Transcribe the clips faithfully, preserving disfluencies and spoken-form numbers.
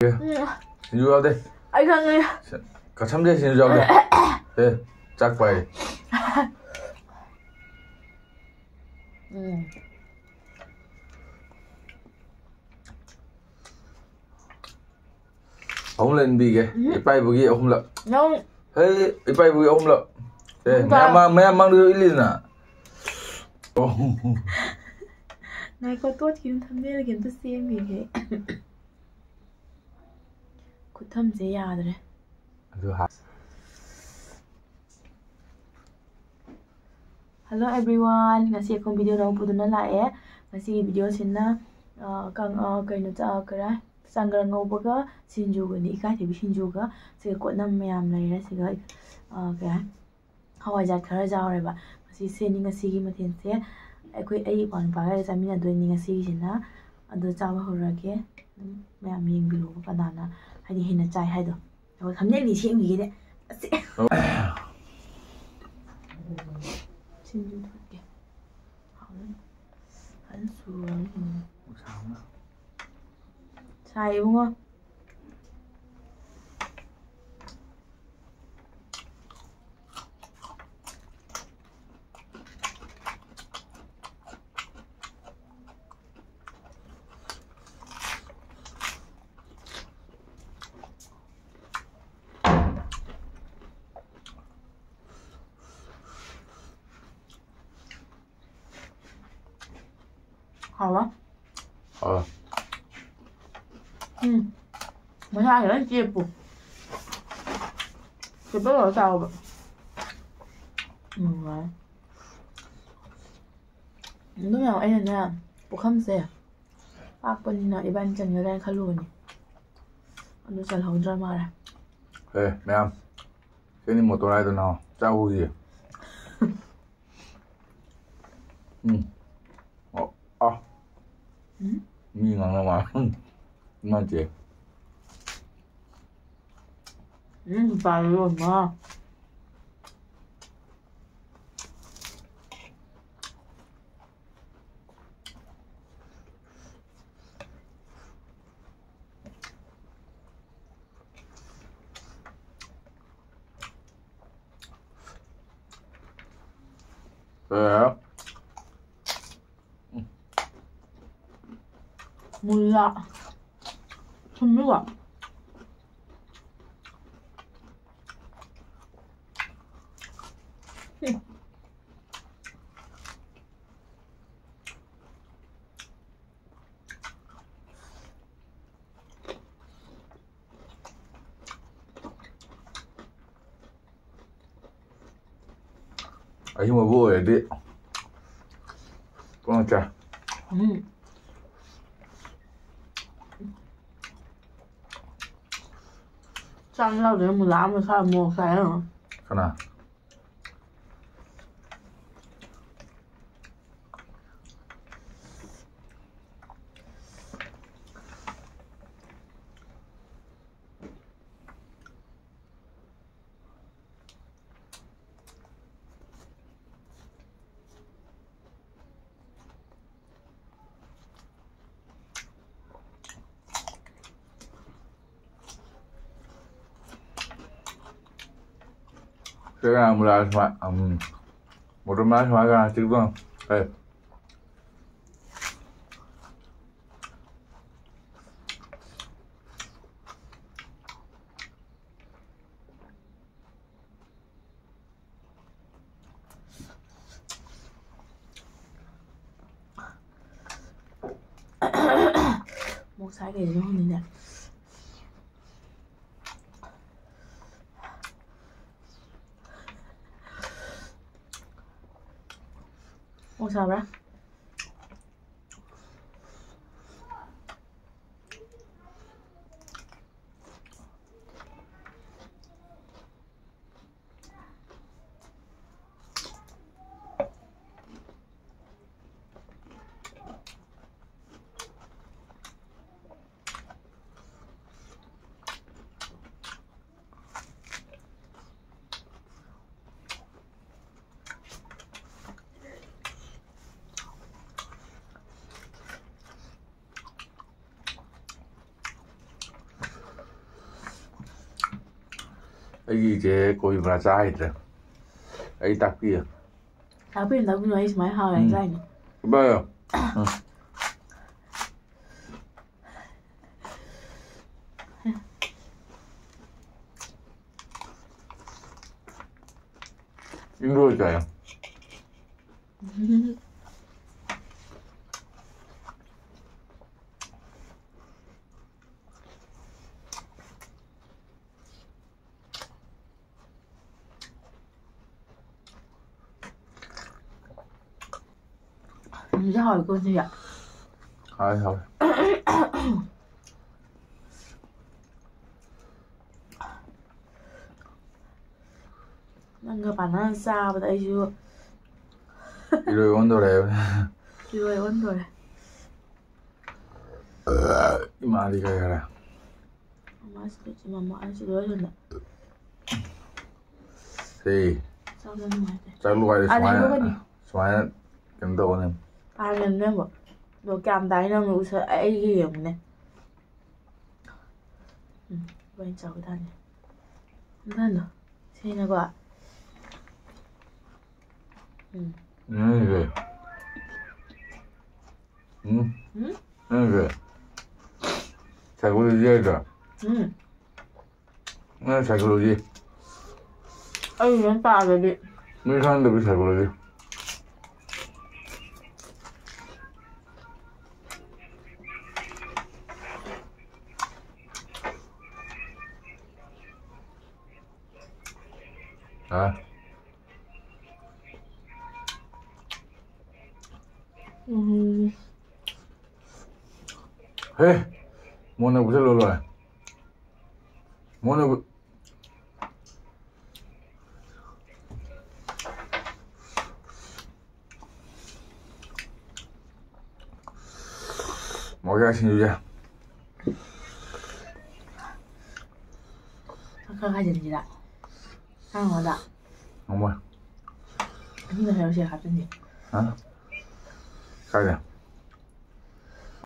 ꯁꯤꯡꯖꯨ ꯌꯥꯎꯗꯦ꯫ ꯑꯩ ꯈꯪꯉꯦ꯫ ꯀꯁꯝꯁꯦ ꯁꯤꯡꯖꯨ ꯌꯥꯎꯗꯦ꯫ ꯑꯦ, ꯆꯥꯛ ꯄꯥꯏ꯫ ꯎꯝ꯫ ꯑꯍꯨꯝꯂꯛ ꯏꯟꯕꯤꯒꯦ꯫ ꯎꯝ꯫ ꯏꯄꯥ ꯏꯄꯨꯒꯤ ꯑꯍꯨꯝꯂꯛ꯫ ꯅꯪ ꯍꯦ, ꯏꯄꯥ ꯏꯄꯨꯒꯤ ꯑꯍꯨꯝꯂꯛ꯫ ꯑꯦ, ꯅꯪ ꯃꯌꯥꯝ ꯆꯥ- ꯃꯥꯡ-, ꯃꯌꯥꯝ ꯃꯥꯡꯗꯁꯨ ꯏꯜꯂꯤꯗꯅ꯫ ꯑꯣ꯫ ꯉꯥꯏꯈꯣ, ꯇꯣꯠꯈꯤꯅꯨ, ꯊꯝꯅꯦꯜꯒꯤ ꯑꯝꯇ ꯁꯦꯝꯈꯤꯒꯦ꯫ ꯈꯨꯠꯊꯝꯁꯦ ꯌꯥꯗ꯭ꯔꯦ꯫ ꯑꯗꯨ ꯍꯥ- Hello everyone, ꯉꯁꯤ ꯑꯩꯈꯣꯏ video ꯑꯅꯧꯕ ꯄꯨꯗꯨꯅ ꯂꯥꯛꯑꯦ꯫ ꯉꯁꯤꯒꯤ videoꯁꯤꯅ, ꯑ, ꯀꯥꯡ-, ꯑ, ꯀꯩꯅꯣ ꯆꯥ-, ꯀꯔꯥ-, ꯆꯪꯒ꯭ꯔ ꯉꯧꯕꯒ ꯁꯤꯡꯖꯨꯒꯅꯤ, ꯏꯀꯥꯏꯊꯕꯤ ꯁꯤꯡꯖꯨꯒ꯫ ꯁꯤꯒ ꯀꯣꯠꯅꯝ ꯃꯌꯥꯝ ꯂꯩꯔꯦ꯫ ꯁꯤꯒ, ꯑ, ꯀꯩ ꯍꯥꯏ-, ꯍꯋꯥꯏꯖꯥꯔ ꯈꯔ ꯌꯥꯎꯔꯦꯕ꯫ ꯉꯁꯤ ꯁꯤꯅꯤ ꯉꯁꯤꯒꯤ ꯃꯊꯦꯜꯁꯦ꯫ ꯑꯩꯈꯣꯏ, ꯑꯩ ꯏꯄ꯭ꯋꯥ ꯅꯨꯄꯥꯒ ꯆꯥꯃꯤꯟꯅꯗꯣꯏꯅꯤ ꯉꯁꯤꯒꯤꯁꯤꯅ꯫ ꯑꯗꯣ ꯆꯥꯕ ꯍꯧꯔꯒꯦ꯫ ꯑꯗꯨꯝ ꯃꯌꯥꯝ ꯌꯦꯡꯕꯤꯔꯣꯕ ꯀꯅꯥꯅ ꯍꯥꯏꯗꯤ ꯍꯦꯟꯅ ꯆꯥꯏ ꯍꯥꯏꯗꯣ꯫ ꯑꯣ, ꯊꯝꯅꯦꯜꯗꯤ ꯁꯦꯝꯈꯤꯒꯦꯅꯦ꯫ ꯑꯁ꯫ ꯁꯤꯡꯖꯨ ꯊꯣꯠꯀꯦ꯫ ꯍꯥꯎꯔꯅꯤ꯫ ꯐꯖꯅ ꯁꯨꯔꯅꯤ ꯁꯤꯡꯖꯨ꯫ ꯁꯥꯏ ꯏꯕꯨꯡꯉꯣ꯫ ꯍꯥꯎꯕ? ꯍꯥꯎꯋꯦ꯫ ꯎꯝ꯫ ꯃꯁꯥꯁꯦ ꯂꯣꯏ ꯆꯦꯞꯄꯨ꯫ ꯆꯦꯞꯄ ꯂꯣꯏꯔ ꯆꯥꯎꯕ꯫ ꯎꯝ, ꯅꯨꯡꯉꯥꯏ꯫ ꯑꯗꯨ ꯃꯌꯥꯝ ꯑꯩꯅꯅꯦ, ꯄꯨꯈꯝꯁꯦ ꯄꯥꯛꯄꯅꯤꯅ ꯏꯕꯥꯅꯤ ꯆꯟꯒꯗ꯭ꯔꯥ ꯍꯥꯏꯅ ꯈꯜꯂꯨꯕꯅꯤ꯫ ꯑꯗꯨ ꯆꯜꯍꯧꯗ꯭ꯔ ꯃꯥꯜꯂꯦ꯫ ꯑꯦ, ꯃꯌꯥꯝ, ꯁꯤꯅꯤ ꯃꯣꯇꯣꯔ ꯍꯥꯏꯗꯣ ꯅꯥꯎ, ꯆꯥꯛ ꯍꯨꯒꯤ꯫ ꯎꯝ꯫ ꯑꯣ, ꯑ꯫ ꯎꯝ? ꯃꯤ ꯉꯥꯡꯅ ꯃꯥꯜꯂꯦ꯫ ꯅꯠꯇꯦ꯫ ꯎꯝ, ꯄꯥꯜꯂꯣ, ꯃꯥ꯫ ꯃꯨꯜꯂꯥ꯫ ꯊꯨꯝꯃꯤꯀꯣ꯫ ꯑꯍꯤꯡꯕꯕꯨ ꯑꯣꯏꯔꯗꯤ ꯄꯨꯡ ꯀꯌꯥ? ꯎꯝ꯫ ꯆꯥꯛ ꯌꯥꯎꯗ꯭ꯔꯦ, ꯃꯨꯂꯥ ꯑꯃ ꯁꯥ ꯃꯣꯔꯣꯛ ꯆꯥꯏ ꯌꯦꯡꯉꯣ꯫ ꯀꯅꯥ? Kaya mula sa, um, mula sa mga ganasig ko. Eh. ꯃꯣꯔꯣꯛ ꯁꯥꯏ ꯀꯩꯒꯤꯅꯣ ꯈꯪꯗꯦꯅꯦ꯫ ꯃꯣꯔꯣꯛ ꯁꯥꯕ꯭ꯔꯥ? ꯑꯩꯒꯤ ꯏꯆꯦ ꯀꯣꯕꯤ ꯕꯣꯔꯥ ꯆꯥ ꯍꯩꯇ꯭ꯔꯦ꯫ ꯑꯩ ꯇꯥꯛꯄꯤꯒꯦ꯫ ꯇꯥꯛꯄꯤꯌꯨ, ꯇꯥꯛꯄꯤꯌꯨ, ꯑꯩ ꯁꯨꯃꯥꯏꯅ ꯍꯥꯎꯋꯦ ꯎꯝ꯫ ꯍꯥꯏꯅꯤ꯫ ꯚꯥꯏ꯫ ꯎꯝ꯫ ꯏꯪꯗꯣꯏ ꯆꯥꯏ꯫ ꯎꯝ, ꯍꯥꯎꯋꯤꯀꯣ ꯁꯤꯁꯦ꯫ ꯍꯥꯎꯋꯦ, ꯍꯥꯎꯋꯦ꯫ ꯅꯪꯒ ꯄꯥꯅꯔ ꯆꯥꯕꯗ ꯑꯩꯁꯨ ꯏꯔꯣꯏ ꯑꯣꯟꯗꯣꯔꯦ ꯍꯥꯏꯕꯅꯤ꯫ ꯏꯔꯣꯏ ꯑꯣꯟꯗꯣꯔꯦ꯫ ꯏꯃꯥꯗꯤ ꯀꯩ ꯍꯥꯏꯔꯦ? ꯃꯃꯥꯁꯨ ꯂꯣꯏꯁꯤꯟ-, ꯃꯃꯥꯁꯨ ꯂꯣꯏꯁꯤꯟꯕ꯫ ꯁꯤ꯫ ꯆꯥꯕ ꯅꯨꯡꯉꯥꯏꯇꯦ꯫ ꯆꯥꯛ ꯂꯣꯏꯔꯦ ꯑꯥꯗ ꯁꯨꯃꯥꯏꯅ, ꯍꯦꯛꯑꯣ ꯀꯩꯅꯣ꯫ ꯁꯨꯃꯥꯏꯅ ꯀꯩꯅꯣ ꯇꯧꯒꯅꯤ꯫ ꯑꯥꯗ ꯌꯦꯡꯉꯣ ꯅꯪꯕꯣ꯫ ꯑꯗꯣ ꯀꯌꯥꯝ ꯇꯥꯏ ꯅꯪꯅ ꯎꯁ-, ꯑꯩꯒꯤ ꯌꯦꯡꯉꯨꯅꯦ꯫ ꯎꯝ, ꯂꯣꯏ ꯆꯥꯕ ꯇꯥꯅꯤ꯫ ꯑꯝꯇ ꯍꯟꯗꯣ꯫ ꯁꯤꯅꯀꯣ꯫ ꯎꯝ꯫ ꯅꯪꯒꯤꯁꯦ꯫ ꯎꯝ? ꯎꯝ? ꯅꯪꯒꯤꯁꯦ꯫ Psychology ꯍꯥꯏꯗ꯭ꯔꯥ? ꯎꯝ꯫ ꯅꯪ psychology꯫ ꯑꯩ ꯂꯣꯏ ꯄꯥꯔꯗꯤ꯫ ꯃꯤ ꯈꯪꯗꯕꯤ psychology꯫ ꯍꯥ? ꯎꯝ꯫ ꯍꯦ! ꯃꯣꯟꯅ ꯄꯨꯁꯜꯂꯣ ꯂꯣꯏꯔꯦ꯫ ꯃꯣꯟꯅ ꯄꯨ-, ꯃꯣꯔꯣꯛ ꯁꯤꯡꯖꯨꯁꯦ꯫ ꯈꯔ ꯈꯥꯏꯖꯤꯟꯁꯤꯔꯥ? ꯅꯪꯉꯣꯟꯗ? ꯉꯝꯃꯣꯏ꯫ ꯑꯅꯤꯃꯛ ꯍꯥꯏꯔꯣ, ꯁꯤ ꯍꯥꯞꯆꯤꯟꯁꯦ꯫ ꯍꯥ? ꯀꯥꯏꯗ?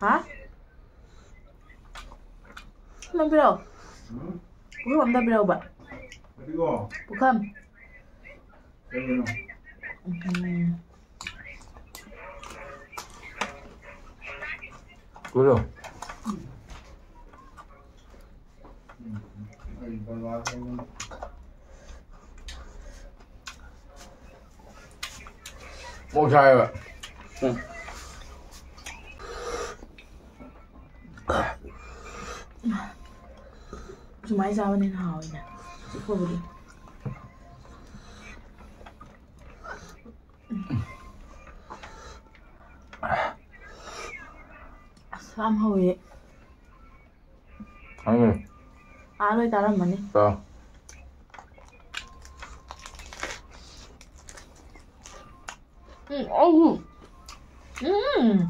ꯍꯥ? ꯅꯪ ꯄꯤꯔꯛꯑꯣ꯫ ꯎꯝ? ꯄꯨꯈꯝ ꯑꯝꯇ ꯄꯤꯔꯛꯎꯕ꯫ ꯀꯔꯤꯒꯣ? ꯄꯨꯈꯝ꯫ ꯀꯩꯒꯤꯅꯣ? ꯎꯝ꯫ ꯀꯨꯂꯣ꯫ ꯃꯣꯔꯣꯛ ꯁꯥꯏꯌꯦꯕ꯫ ꯁꯨꯃꯥꯏꯅ ꯆꯥꯕꯅ ꯍꯦꯟꯅ ꯍꯥꯎꯋꯤꯅꯦ꯫ ꯆꯤꯛꯄꯕꯨꯗꯤ꯫ ꯑꯁ ꯌꯥꯝ ꯍꯧꯋꯦ꯫ ꯈꯪꯉꯦ꯫ ꯑꯥ ꯂꯣꯏ ꯇꯥꯔꯝꯃꯅꯤ꯫ ꯆꯥꯎ꯫ ꯎꯝ ꯑꯧ꯫ ꯎꯝ꯫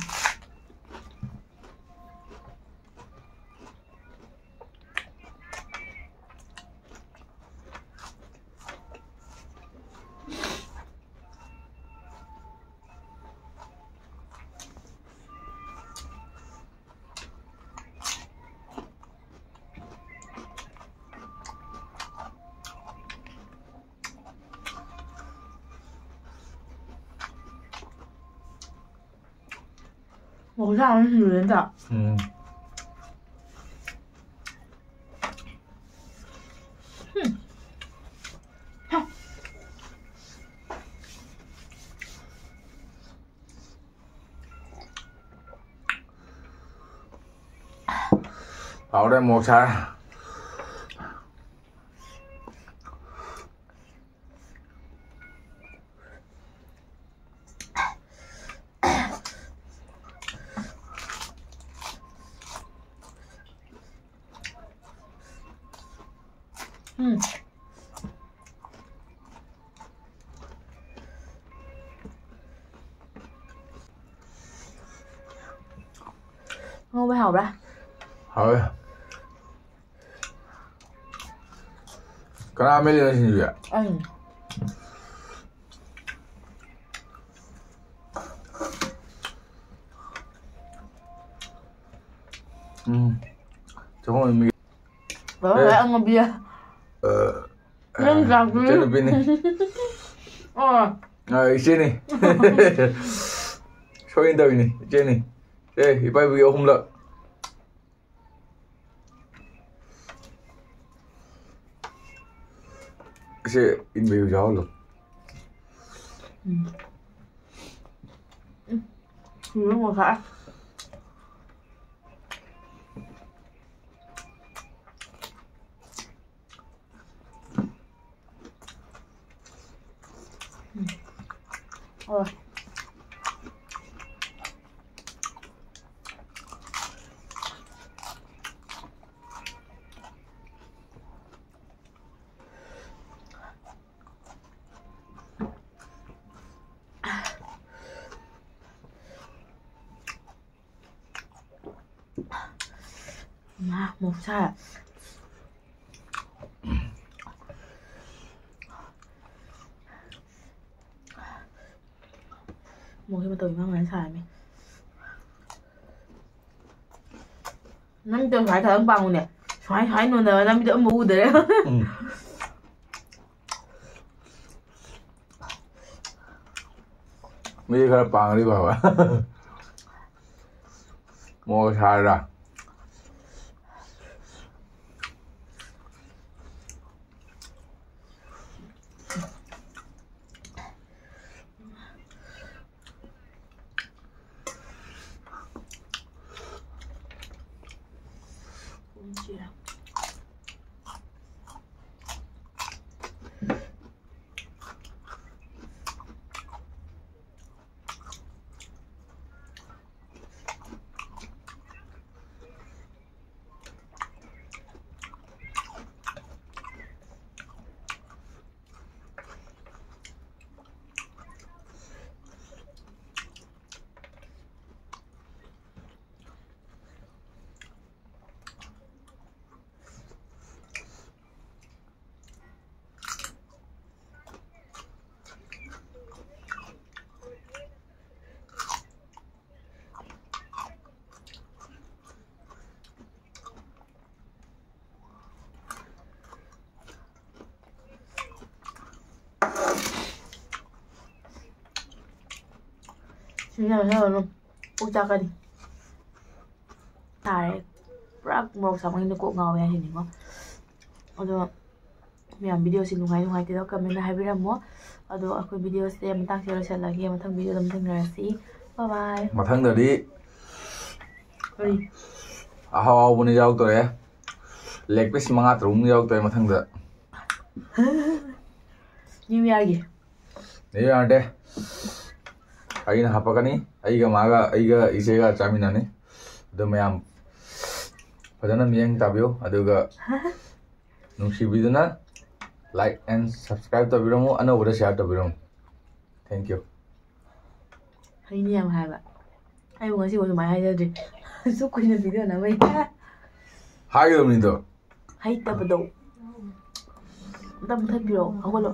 ꯃꯣꯔꯣꯛ ꯆꯥꯕꯅ ꯁꯤꯔꯦ ꯅꯠꯇ꯭ꯔꯥ? ꯎꯝ꯫ ꯍꯥꯎꯔꯦ, ꯃꯣꯔꯣꯛ ꯁꯥꯔꯦ꯫ ꯎꯝ꯫ ꯉꯧꯕ ꯍꯥꯎꯕ꯭ꯔꯥ? ꯍꯥꯎꯋꯦ꯫ ꯀꯅꯥ ꯃꯦꯠꯂꯤꯅꯣ ꯁꯤꯡꯖꯨꯁꯦ? ꯑꯩꯅ꯫ ꯎꯝ꯫ ꯆꯪꯉꯣ ꯃꯤ꯫ ꯕꯕꯥ ꯍꯣꯏ ꯑꯉꯧꯕꯤꯌꯥ꯫ ꯑ, ꯅꯪ ꯆꯥꯛꯇꯨ꯫ ꯏꯆꯟꯅꯨꯄꯤꯅꯤ꯫ ꯑꯣ꯫ ꯑ, ꯏꯆꯦꯅꯤ꯫ ꯁꯣꯏꯅ ꯇꯧꯔꯤꯅꯤ, ꯏꯆꯦꯅꯤ꯫ ꯑꯦ, ꯏꯄꯥ ꯏꯄꯨꯒꯤ ꯑꯍꯨꯝꯂꯛ꯫ ꯁꯦ, ꯏꯟꯕꯤꯌꯨ, ꯌꯥꯎꯍꯜꯂꯨ꯫ ꯎꯝ꯫ ꯎꯝ꯫ ꯌꯦꯔꯨꯝ ꯉꯧꯊꯣꯛꯑꯦ꯫ ꯎꯝ꯫ ꯑꯣ꯫ ꯃꯥ, ꯃꯣꯔꯣꯛ ꯁꯥꯏ꯫ ꯃꯣꯔꯣꯛꯁꯦ ꯃꯇꯧ ꯏꯃꯥ ꯃꯥꯟꯅ ꯁꯥꯔꯝꯃꯦ꯫ ꯅꯪꯗꯣ ꯁꯨꯃꯥꯏ ꯈꯇꯪ ꯄꯥꯡꯉꯨꯅꯦ꯫ ꯁꯨꯃꯥꯏ, ꯁꯨꯃꯥꯏ ꯅꯣꯟꯗꯕ ꯅꯃꯤꯠꯇꯣ ꯑꯃꯨꯛ ꯎꯗꯔꯦ꯫ ꯎꯝ꯫ ꯃꯤꯁꯦ ꯈꯔ ꯄꯥꯡꯉꯗꯤ ꯐꯕ꯫ ꯃꯣꯔꯣꯛ ꯁꯥꯔꯤꯔꯥ? ꯌꯥꯔꯦ, ꯌꯥꯔꯦ, ꯄꯨꯛ ꯆꯥꯛꯀꯅꯤ꯫ ꯇꯥꯔꯦ꯫ ꯄꯨꯔꯥ ꯃꯣꯔꯣꯛ ꯁꯥꯃꯟꯗ ꯀꯣꯛ ꯉꯥꯎꯋꯦ ꯍꯥꯏꯁꯤꯅꯤꯀꯣ꯫ ꯑꯗꯣ ꯃꯌꯥꯝ, ꯚꯤꯗꯤꯑꯣꯁꯤ ꯅꯨꯡꯉꯥꯏ ꯅꯨꯡꯉꯥꯏꯇꯦꯗꯣ ꯀꯃꯦꯟꯗ ꯍꯥꯏꯕꯤꯔꯝꯃꯣ꯫ ꯑꯗꯣ ꯑꯩꯈꯣꯏ ꯚꯤꯗꯤꯑꯣꯁꯦ ꯃꯇꯥꯡꯁꯤꯗ ꯂꯣꯏꯁꯤꯜꯂꯒꯦ꯫ ꯃꯊꯪ ꯚꯤꯗꯤꯑꯣꯗ ꯑꯃꯨꯛ ꯊꯦꯡꯅꯔꯁꯤ꯫ ꯕꯥꯏ ꯕꯥꯏ꯫ ꯃꯊꯪꯗꯗꯤ ꯀꯔꯤ? ꯑꯍꯥꯎ ꯑꯍꯥꯎꯕꯅ ꯌꯥꯎꯗꯣꯔꯦ꯫ ꯂꯦꯒ ꯄꯤꯁ ꯃꯉꯥ ꯇꯔꯨꯛꯃꯨꯛ ꯌꯥꯎꯗꯣꯔꯦ ꯃꯊꯪꯗ꯫ ꯅ꯭ꯌꯨ ꯏꯌꯥꯔꯒꯤ꯫ ꯅ꯭ꯌꯨ ꯏꯌꯥꯔ ꯗꯦ꯫ ꯑꯩꯅ ꯍꯥꯄꯛꯀꯅꯤ꯫ ꯑꯩꯒ ꯃꯥꯒ, ꯑꯩꯒ ꯏꯆꯦꯒ ꯆꯥꯃꯤꯟꯅꯅꯤ꯫ ꯑꯗꯨ ꯃꯌꯥꯝ ꯐꯖꯅ ꯃꯤꯠꯌꯦꯡ ꯇꯥꯕꯤꯌꯨ꯫ ꯑꯗꯨꯒ ꯅꯨꯡꯁꯤꯕꯤꯗꯨꯅ like and subscribe ꯇꯧꯕꯤꯔꯝꯃꯨ꯫ ꯑꯅꯧꯕꯗ share ꯇꯧꯕꯤꯔꯝꯃꯨ꯫ Thank you꯫ ꯍꯩꯅꯤ ꯌꯥꯝ ꯍꯥꯏꯕ꯫ ꯑꯩꯕꯨ ꯉꯁꯤꯐꯥꯎ ꯑꯗꯨꯃꯥꯏꯅ ꯍꯥꯏꯖꯗ꯭ꯔꯤ꯫ ꯑꯁꯨꯛ ꯀꯨꯏꯅ ꯚꯤꯗꯤꯑꯣ ꯅꯝꯕꯩ꯫ ꯍꯥꯏꯒꯗꯕꯅꯤꯗꯣ꯫ ꯍꯩꯇꯕꯗꯣ꯫ ꯑꯝꯇ ꯃꯨꯊꯠꯄꯤꯔꯛꯑꯣ꯫ ꯍꯧꯒꯠꯂꯣ꯫